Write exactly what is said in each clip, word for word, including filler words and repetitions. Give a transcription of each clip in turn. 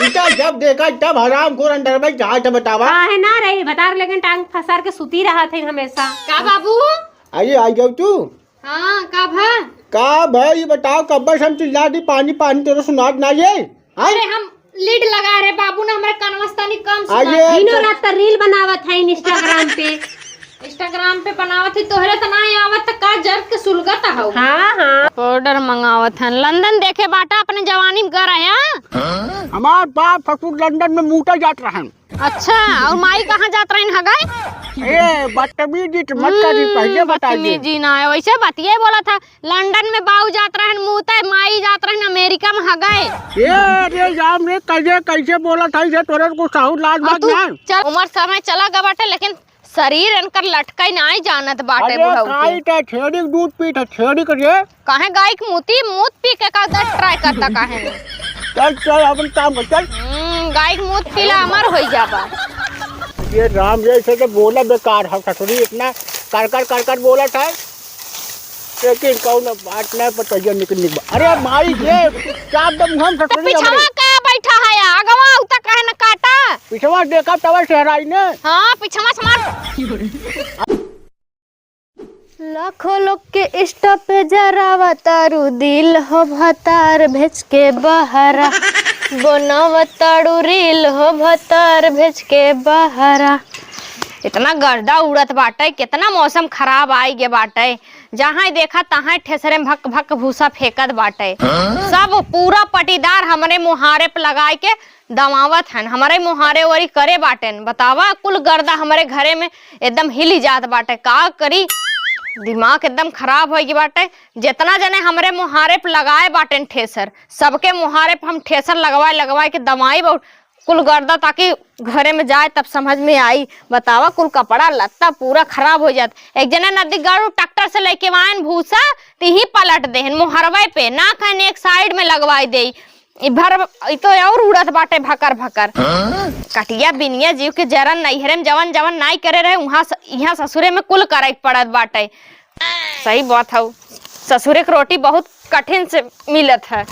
इतना जब देखा तब हरामखोर अंदर में जात है, बतावा। काहे ना रही, भतार लेकिन टांग फसार के सुती रहत है हमेशा। का बाबू? अरे, आई जाऊ तू। हाँ, का भा? का भा, ये बताओ, कब्बे से हम चिल्ला दी, पानी, पानी, तोरा सुनात ना ये? हाँ? अरे, हम लीड लगा रहे बाबू ना, हमारे कनवस तनी कम सुनात। अरे, दिनों रात तो रील बनावत है Instagram पे। Instagram पे बनावत है, तोहरे तो ना आवत, तो का जर के सुलगत हौ? हाँ, हाँ। पाउडर मंगावत हन, लंदन देखे बाटा, अपने जवानी में गए रहे, हाँ? हमार बाप ससुर लंदन में मूता जात रहन। अच्छा, और माई कहाँ जात रहिन हगै? ए, बदतमीजी तो मत करी, हम्म, पहले बता दे। बदतमीजी ना है, वैसे बतिये बोला था, लंदन में बाऊ जात रहन मूते, माई जात रहन अमेरिका में हगै। ए, अरे राम रे, कैसे, कैसे बोला था ये, तोरे को साहू लाज और बात तू ना। चल, उम्र समय चला गवा बाटे, लेकिन शरीर इनकर लटकै नाई जानत बाटे अरे बुढ़ऊ के। काई त छेड़ी के दूध पीत है, छेड़ी के रे। काहे गाय के मूती, मूत पी के का दस ट्राई करता काहे नहीं? चल, चल, अपन काम कर, चल। हम्म, गाय के मूत पीला अमर होई जाबा। ये राम, ये ऐसे तो बोला बेकार है ससुरी, इतना कर कर कर कर बोला था। लेकिन कौनो बात नहीं, पतैया निकल निकल। अरे माई रे, चाप दम हम ससुरी पिछवा हमरे। का बैठा है, आगवा उता काहे न काटा? पिछवा देखा तब से हराई ने। हाँ, पिछवा से मार। लाखों लोग के Insta पे जरावा तारू दिल हो भतार भेज के बहरा, बनावा तारू रील हो भतार भेज के बहरा। इतना गर्दा उड़त बाटे, कितना मौसम खराब आइ गे बाटे। जहाँ देखा तहाँ ठेसरे में भक भक भूसा फेंकत बाटे। सब पूरा पटीदार हमरे मुहारे पे लगाए के दमावत हन, हमरे मुहारे ओरी करे बाटेन। बतावा, कुल गर्दा हमरे घरे में एकदम हिली जात बाटे। का करी, दिमाग एकदम खराब होइ गे बाटे। जितना जने हमरे मुहारे पे लगाए बाटेन ठेसर, सबके मुहारे पे हम ठेसर लगवाए लगवाए के दमाइब और कुल गर्दा ताकि घरे में जाए तब समझ में आई। बतावा, कुल कपड़ा लत्ता पूरा खराब होइ जात। एक जने नदी गाड़ू ट्रैक्टर से लेके आएन भूसा, तिही पलट देहन मुहरवे पे, ना कहन एक साइड में लगवाए देई। ई भर, ई तो और उड़त बाटे भकर भकर। हाँ? कटिया बिनिया जीव के जरन, नैहरे में जवन जवन नाई करे रहे, उहाँ स-, इहाँ ससुरे में कुल करे के पड़त बाटे। सही बात हौ, ससुरे के रोटी बहुत कठिन से मिलत है।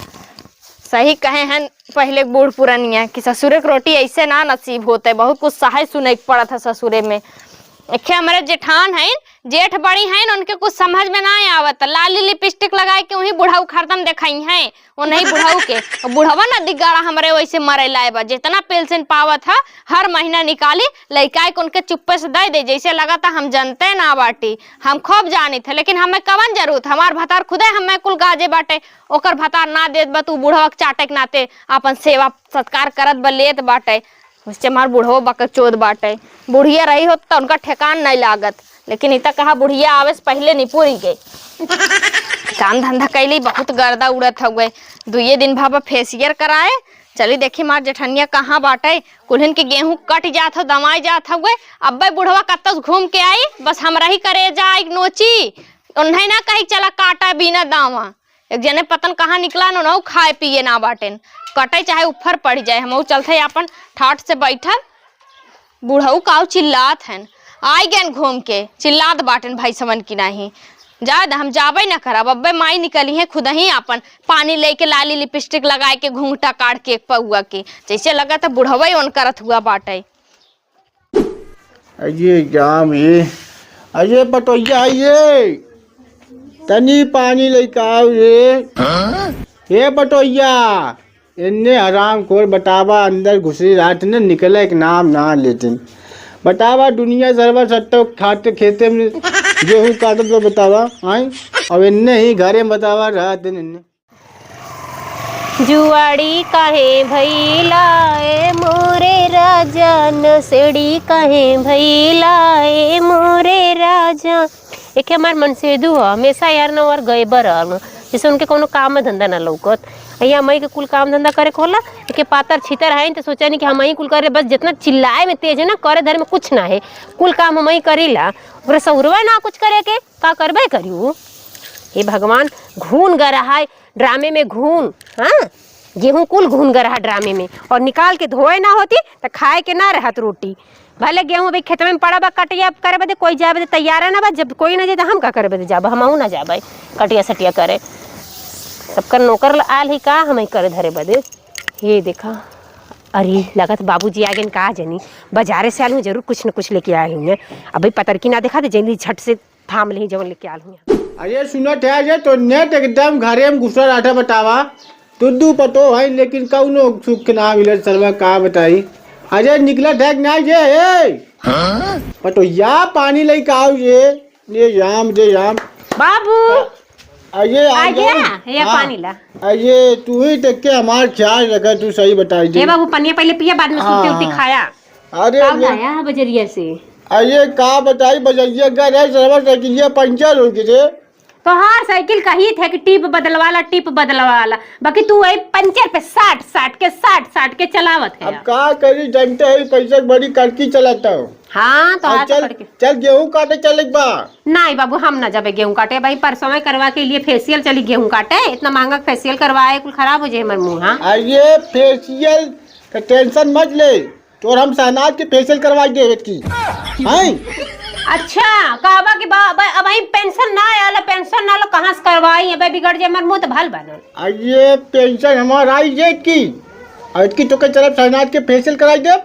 सही कहे हैं पहिले बूढ़ पुरनिया कि ससुरे के रोटी ऐसे ना नसीब होते, बहुत कुछ सहे सुने के पड़त है ससुरे में। एखे हमरे जेठान हैं, जेठ बड़ी हैं, उनके कुछ समझ में ना आवत। लाली लिपस्टिक लगाए के वही बुढ़ऊ खरदम देखाई हैं, वो नहीं बुढ़ऊ के। बुढ़वा ना दिगाड़ा हमरे वैसे मरे लाए बा, जितना पेंशन पावत है हर महीना निकाली, लइका के उनके चुप्पे से दे दे, जैसे लगता हम जनते ना बाटी। हम खूब जानित है, लेकिन हमें कवन जरूरत, हमार भतार खुदे हमें कुल गाजे बाटे, ओकर भतार ना देत बा, तू बुढ़वा के चाटे के नाते अपन सेवा सत्कार करत बा, लेत बाटे। उससे हमार बुढ़वा बकचोद बाटे, बुढ़िया रही होत त उनका ठेकान नहीं लागत। लेकिन इता कहा बुढ़िया आवे से पहिले निपुरी गई। काम धंधा कैली बहुत गर्दा उड़त हउए। दुइये दिन भावा फेसियर कराए, चली देखी मार जेठनिया कहाँ बाटे। कुल्हिन के गेहूं कट जात हौ, दमाई जात हउए। अब्बे बुढ़वा कत्तौ से घूम के आई, बस हमरा ही करे जाए नोची। उन्हें ना कही चला काटा बीना दावा। एक जने पतन कहाँ निकला न, उनहु खाए पिए ना बाटेन। कटे चाहे उफर पड़ जाए, हमहू चलते अपन ठाट से बैठब। बुढ़ऊ काऊ चिल्लात हन, आइ गएन घूम के, चिल्लात बाटेन भाई समन की नाही। जाए द, हम जाबे न करब, अब्बे माई निकली है खुदही आपन पानी लेके लाली लिपस्टिक लगाए के घूंघटा काढ़ के एक पौआ के, जैसे लगत है बुढ़वे ओन करत हुआ बाटे। अये जाम ये, अये पटोहिया ये, तनी पानी लेके आओ ये। हाँ? हे पटोहिया, एन्ने हरामखोर बतावा, अंदर घुसी रात ने निकले के नाम ना लेतिन। बतावा, दुनिया सरवा सत्तो खाते खेते में गेहूं काटत बा, बतावा, आय? अब एन्ने ही घरे में बतावा, रहत दिन एन्ने। जुआड़ी काहे भइला ए मोरे राजा, नसेड़ी काहे भइला ए मोरे राजा। एके हमार मनसेदू ह, हमेशा यार न ओर गए बर रहल, जैसे उनके कौनो काम धंधा ना लौकत। आ ये हमई के कुल काम धंधा करे के होला, एके पातर छितर है, तो सोचा नहीं कि हमई कुल करे, बस जितना चिल्लाए में तेज है ना, करे धरे में कुछ ना है, कुल काम हमई करीला, ओकरे सहुरवा ना कुछ करे के, का करबे करियो? हे भगवान, घून ग रहा है ड्रामे में, घून, हाँ, गेहूं कुल घून ग रहा ड्रामे में, और निकाल के धोए ना होती, तो खाए के ना रहत रोटी। भले गेहूं अभी खेतवे में पड़ा बा, कटिया करे बदे कोई जाए बदे तैयार है ना बा। जब कोई ना जाए, तो हम का करे बदे जाब? हमहू ना जाबे कटिया सटिया करे। सबकर नौकर आल ही का, हमई करे धरे बदे। ये देखा, अरे, लगत बाबूजी आ गए, का जानी, बाजारे से आल हुई, जरूर कुछ न कुछ लेके आए हुई। अबे पतरकी ना देखा थे, जल्दी झट से थाम लेही जवन लेके आल हुई। अरे सुनत है, ये तो नेट एकदम घरे में घुसा रहा था, बतावा। तू दू पतो है, लेकिन कौनो सुख ना मिले सरवा, का बताई। अरे निकलत है कि ना ये, ए? हाँ? पतो या पानी लेके आओ ये। ये जाम, ये जाम। बाबू! अरे आ आ गया? गया? ये हाँ। पानी ला। अरे तू ही देख के हमार ख्याल रखे, तू सही बताई दे। हे बाबू, पनिया पहले पिया, बाद में हाँ, सूती उती हाँ। खाया। अरे का ये लाया है बजरिया से? अरे का बताई, बजरिया का रे, सरवा साइकिलिया पंचर हो गई रे। तोहार साइकिल कही थे कि टिप बदलवाला, टिप बदलवाला, बाकी तू वही पंचर पे साट, साट के, साट, साट के चलावत है। अब का करी, जानते है पैसा बड़ी कड़की चलाता हूँ। हाँ, तो अब हाथ चल, पकड़ के। चल गेहूं काटे चले के बा। नहीं बाबू, हम ना जाबे गेहूं काटे। भाई, परसों में करवा के लिए फेशियल चली गेहूं काटे। इतना महंगा फेशियल करवाए, कुल खराब हो जाए हमार मुंह। हाँ? अरे फेशियल का टेंशन मत ले, तोर हम शहनाज के फेशियल करवाई दे की। हैं? अच्छा, कहबा कि बा-, बा-, अब ही पेंशन ना आयल, पेंशन ना लो, कहाँ से करवाई? अबे बिगड़ जाए हमार मुंह तो भल बनल। अरे पेंशन हमार आई जे की, और की तो के चलब शहनाज के फेशियल कराई दे।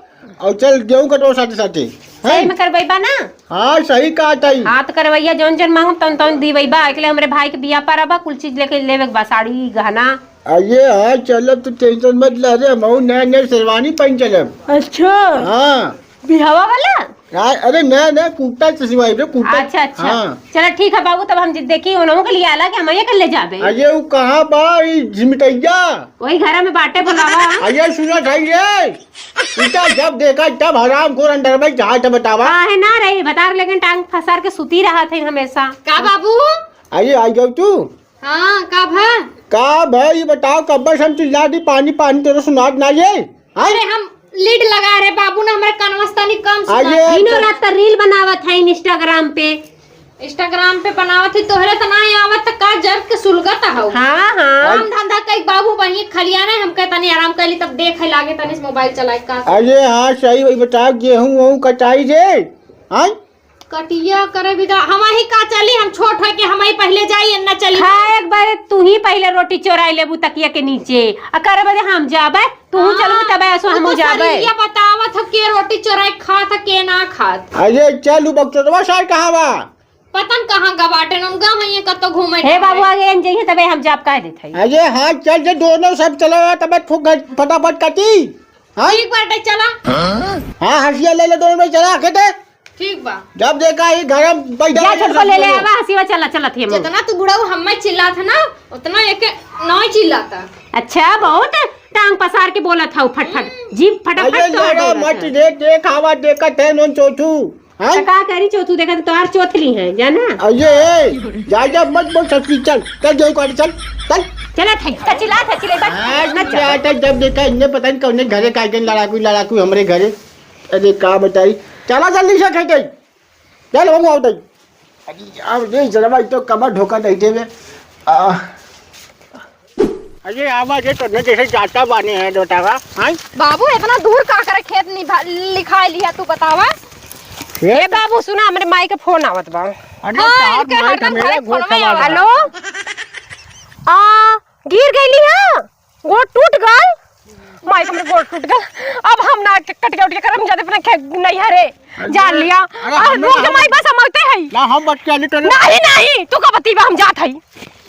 और चल गेहूं कटो साथे साथे। सही हैं? में करबैबा ना? हाँ, सही कहा ताई। हाँ, तो करवैया जौन जौन मांगब तौन तौन दिवैबा। एकले हमरे भाई के बियाह पर आबा, कुल चीज लेके लेवे के बा, साड़ी, गहना। अरे हाँ, चलो तू टेंशन मत ले रे, हमहू नया नया शेरवानी पहन चलब। अच्छा। हाँ। बिहावा वाला? हाँ, अरे नया नया कुर्ता से सिवाई रे, कुर्ता। अच्छा, अच्छा। हाँ। चलो ठीक है बाबू, तब हम जि-, देखी उन्हों के लिए आला कि हम ये कर ले जाबे। अरे वो कहाँ बा, ई झिमटैया? वही घर में बाटे, बुलावा। अरे सुना था ये। इता जब देखा तब हरामखोर अंदर में जात बतावा। काहे ना रही, भतार लेकिन टांग फसार के सुती रहत है हमेशा। का बाबू? अरे, आई जाओ तू। हाँ, का भा? का भा, ये बताओ, कब्बे से हम चिल्ला दी, पानी, पानी, तेरे सुनात ना ये? हाँ? अरे, हम लीड लगा रहे बाबू ना, हमारे कानवा से तनी कम सुना। अरे, दिनों रात तो रील बनावत है Instagram पे। Instagram पे बनावत ही, तोहरे त नाहीं आवत, त का जर के सुलगत हौ? हाँ, हाँ। काम धंधा कई बाबू बहिनी खलिया नहीं, हम कहे तनी आराम कर ली, तब देखे लागे तनी से मोबाइल चलाए का। अरे हाँ, सही वही बताओ, गेहूं वहूं कटाई जे, हाँ? कटिया करे भी तो हम ही का चली, हम छोट है कि हम ही पहले जाई, एन्ना चली। हाँ, एक बार तू ही पहले रोटी चोराई लेबू तकिया के नीचे, आ करे बदे हम जाबे, तू हाँ, चलबू तबे असो तू हम तो जाबे। सरिया बतावत ह के रोटी चोराई खात ह, के ना खात। अरे चल, उ बक्सरवा सार कहाँ बा? पता न कहाँ का बाटे, उनका वहीं कतो घूमे हे के बाबू, है। आगे एन जइहे तबे हम जाब कह देत हई। अरे हाँ, चल जे दोनों सब चलो यार, तबे खूब घर फटाफट कटी। हाँ? ठीक बाटे, चला। हाँ, हंसिया ले ले दोनों में, चला खेते। ठीक बा। जब देखा ही घर में बैठा जा है, छोटको सब ले ले चलो। आवा, हंसिया चला, चलत ही हम। जितना तू बुढ़ऊ हमें चिल्लात है ना, उतना एके नहीं चिल्लाता। अच्छा, बहुत टांग पसार के बोलत हऊ, फट फट। हम्म। जीभ फटाफट अरे तोहार लड़ा दौड़त मत है। रे, देख आवा, देखत है नोन चोचू। हाँ? तो का करी चोचू, देखत तोहार चोथली है, जाना? अरे, ए, जा, जा, मत बोल ससुरी, चल, चल, गेहूं काटे, चल, चल। चला था, तो चिल्ला था, चिल्ला, बस, हाँ, मत जा। चिल्ला था, जब देखा इनने पता नहीं कौने घरे का गए, लड़ाकू, लड़ाकू हमरे घरे। अरे, का बताई, चला जल्दी से खेते, चल, हम आवत हई। अरे, यार, ये जलवा तो कमर ढोका दे देवे। आ, अरे आवा जे, तोने जैसे जाता बानी है बेटा का, हाँ? बाबू, इतना दूर का करे खेत निभा-, लिखाए लिया, तू बतावा। खेत? ए बाबू, सुना, हमरे माई के फोन आवत बा। अरे हाँ, तार इनके माई हरदम का मेरे घरे गोड़ फोनवा सवाल आवत। है। हेलो? आ, गिर गईली है? गोड़ टूट गल? माई के हमरे गोड़ टूट गल। अब हम ना कटिया उटिया करम, जाते अपने खे-, नैहरे। जान लिया। अरे, अरे, हमें रुक जा, हम माई बस हम आते हैं। ना, हम बच के आने तो नहीं। नहीं, नहीं, तू का बतीबा, हम जात हई।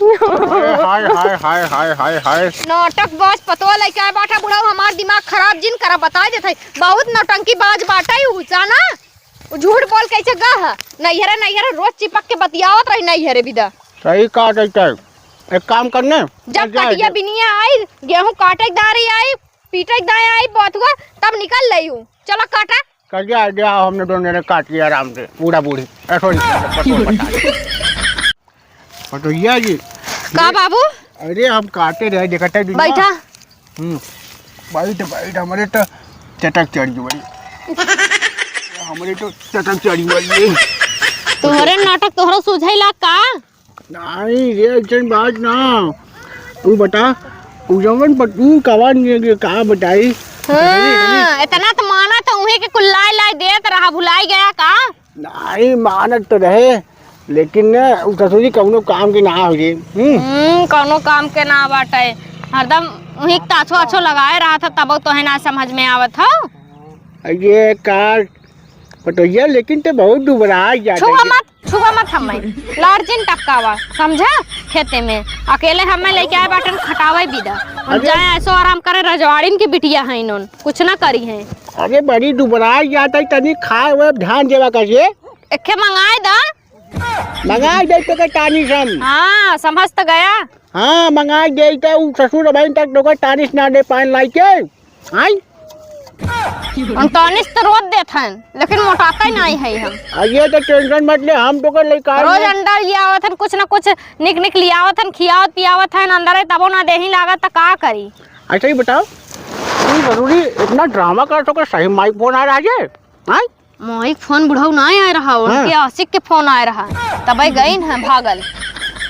अरे, हाय, हाय, हाय। नाटक बस पतवा लइके आए बाटा बुढ़ऊ, हमार दिमाग खराब जिन करा, बताई देत हई। बहुत नौटंकी बाज बाटा ही उ, जाना? उ झूठ बोल कैसे गा ह? नैहरे, नैहरे रोज चिपक के बतियावत रही, नैहरे बिदा। सही कहा कहता है। एक काम करने, जब कटिया बिनिया आई, गेहूं काटे के दारी आई, पीटे के दाएं आई, बथुआ, तब निकल लई हूँ। चलो काटा। कटिया आइडिया हमने दोनों ने काट लिया आराम से, बूढ़ा बूढ़ी। ए, sorry, पटोल पटाल। पटोहिया जी। का बाबू? अरे हम काटे रहे, देखा था बिनिया। बैठा। हम्म, बैठ, बैठ, हमरे तो चटक चढ़ गई बड़ी। हमरे तो चटक चढ़ गई बड़ी। तोहरे नाटक तोहरा सुझाई ला का? नहीं रे, ऐसन बात ना। तू बता, उ जवन बटू कवन ये, ये का बताई? हाँ, इतना तो माना तो उहे के कुल लाई लाई देत रहा, भुलाई गया का? नहीं, मानत तो रहे, लेकिन न, उ ससुरी कौनो काम के ना हो रे। हम्म। हम्म, कौनो काम के ना बाटे। हरदम वहीं ताछो अच्छो लगाए रहत ह, तबो तोहे ना समझ में आवत हो। ये का पटोहिया, लेकिन ते बहुत दुबराइ जात छुआ है। मत, छुआ मत हमें। लालचिन टपकावा, समझा? खेते में अकेले हमें लेके आए बाटन, खटावे बिदा। हम अरे। जाए ऐसो आराम करे, रजवाड़िन की बिटिया है इन्होंने, कुछ ना करी है। अरे बड़ी दुबराइ जात है, तनी खाए हुए ध्यान देवा करिए। एके मंगाए दा। मंगाए दे तो के तानी सम। हाँ, समझ तो गया। हाँ, मंगाए दे तो उ ससुर अबहिन तक तो के तानी ना दे पान लाई के। आई? हम तानी से तो रोज देत हन, लेकिन मोटाता ही नहीं है हम। आ, ये तो tension मत ले, हम तो के लेकर रोज आए। अंडा लियावत हन, कुछ ना कुछ निक निक लियावत हन, खियावत पियावत हन, अंदर है तबो ना देही लागत, त का करी? अच्छा, ये बताओ, तुम जरूरी इतना ड्रामा करत हो कि सही माई फोन आ रहा है? हाँ? माई फोन बुढ़ऊ ना आए रहा, उनके हाँ। आशिक के फोन आए रहा, तबे गई न भागल।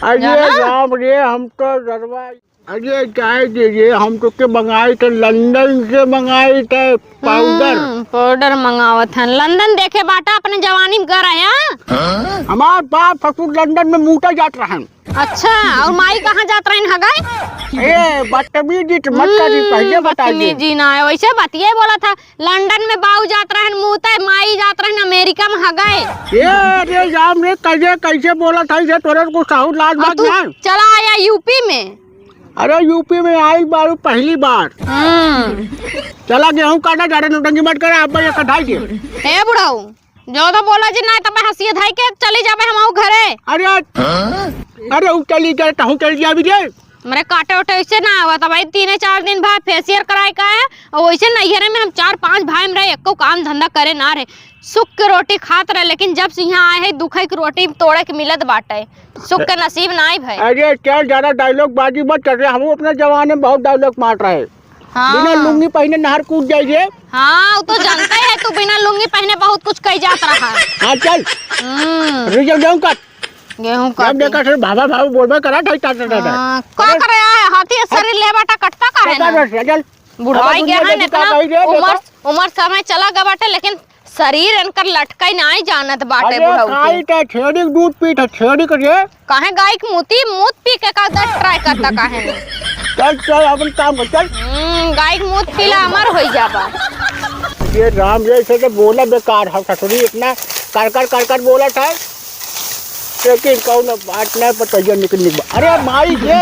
अरे जाना? राम रे, हम तो जरवा, अरे जाए दे रे, हम तो के मंगाए थे, लंदन से मंगाए थे पाउडर। हम्म, पाउडर मंगावत हन। लंदन देखे बाटा अपने जवानी में गए रहे, हाँ? हमार बाप ससुर लंदन में मूता जात रहन। अच्छा, और माई कहाँ जात रहन हगई? ए, बदतमीजी तो मत करी, हम्म, पहले बताइए। बदतमीजी ना है, वैसे बतिये बोला था, लंदन में बाऊ जात रहन मूते, माई जात रहन अमेरिका में हगई। ए, अरे राम रे, कैसे, कैसे बोला था इसे, तोरे को साहू लाज और बात तू ना है। चला आया यूपी में। अरे यूपी में आई बारू पहली बार। हम्म। चला गेहूं काटा जा रहे, नौटंकी मत करा, अब ये कटाई के। ए बुढ़ऊ, जो तो बोला जी, ना तो मैं हंसिए धाई के चली जाबे हम घरे। अरे, अरे उ चली जाए, तहूं चली जाबी रे। हमरे काटे उठे वैसे ना आवा, तब भाई तीन चार दिन बाद फेशियल कराए का है, और वैसे नैहरे में हम चार पांच भाई में रहे, एको काम धंधा करे ना रहे, सुख के रोटी खात रहे, लेकिन जब से यहाँ आए हैं, दुखे के रोटी तोड़े के मिलत बाटे, सुख के नसीब ना आई भाई। अरे चल, ज्यादा डायलॉग बाजी मत कर रहे, हम अपना जमाने में बहुत डायलॉग मार रहे। हाँ। बिना लुंगी पहने नहर कूद जाइए। हाँ, वो तो जानता ही है, तू बिना लुंगी पहने बहुत कुछ कही जात रहा। हाँ, चल। हम्म। रिजल्ट गेहूं काट। गेहूं जब काट। देखा सिर्फ भाभा भाभू बोलबे करा, ठाई टाटा टाटा। हाँ, का अरे। करे आए, हाथी शरीर ले बाटा कटता का है ना? चल। बुढ़ाई अब गया दुनिया है, देखी इतना का भाई रे, उम्र, देखो। उम्र समय चला गया बाटे, लेकिन शरीर इनकर लटकाई नाई जानत बाटे अरे बुढ़ऊ के। खाई त छेड़ी के दूध पीत है, छेड़ी के रे। काहे गाय के मूती, मूत पी के का दस ट्राई करता काहे नहीं? चल, चल, अपन काम कर, चल। हम्म, गाय के मूत पीला अमर होई जाबा। ये राम रे, इसे तो बोला बेकार है, ससुरी इतना कर कर कर कर बोला था, लेकिन कौन बात नहीं पता, ये निकल निकल। अरे माई, ये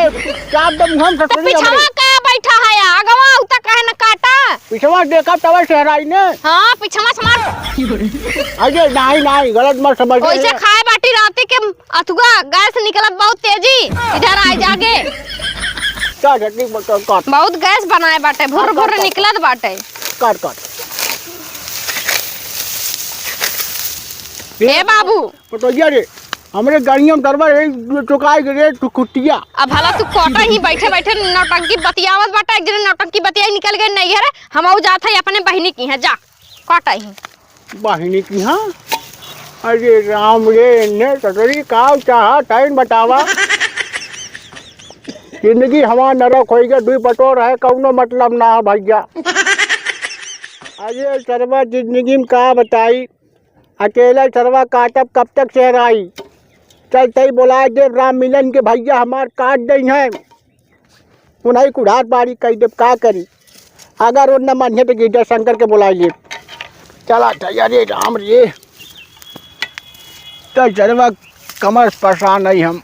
क्या दम हम तो ससुरी पिछवा हमरे। का बैठा है, आगवा उता काहे न काटा? पिछवा देखा तब सेहराई ने। हाँ, पिछवा से मार। अरे नाही, नाही, गलत मत समझ। ओइसे खाए बाटी राती के अथुआ गैस निकलत बहुत तेजी, इधर आए जागे। का झटनी बता काट। बहुत गैस बनाए बाटे, भुर्र काट, भुर्र काट, निकलत बाटे। काट, काट। ए बाबू। पटोहिया रे, हमरे गाड़ियों में दरबार है, चुकाए गे रे, तू कुटिया। अब भला तू कोटा ही बैठे बैठे नौटंकी बतियावत बाटा, एक जने नौटंकी बतियाई निकल गए नैहरे, हम आऊ जात है अपने बहिनी की है, जा, कोटा ही। बहिनी की हाँ? अरे राम रे, ने ससुरी का चाहत है, बतावा। जिंदगी हमार नरक होई गया, दुई पटोर है, कौनो मतलब ना है भैया। अरे सरवा जिंदगी में का बताई, अकेला सरवा काटब कब तक सेहराई। चल तई बोलाए देब राम मिलन के, भैया हमार काट दई हैं। उन्हीं कुढ़ार पारी कई देब, का करी? अगर वो न मानिए तो गिरजा शंकर के बोलाए लेब। चला तई, अरे राम रे। तो सरवा कमर परेशान है हम।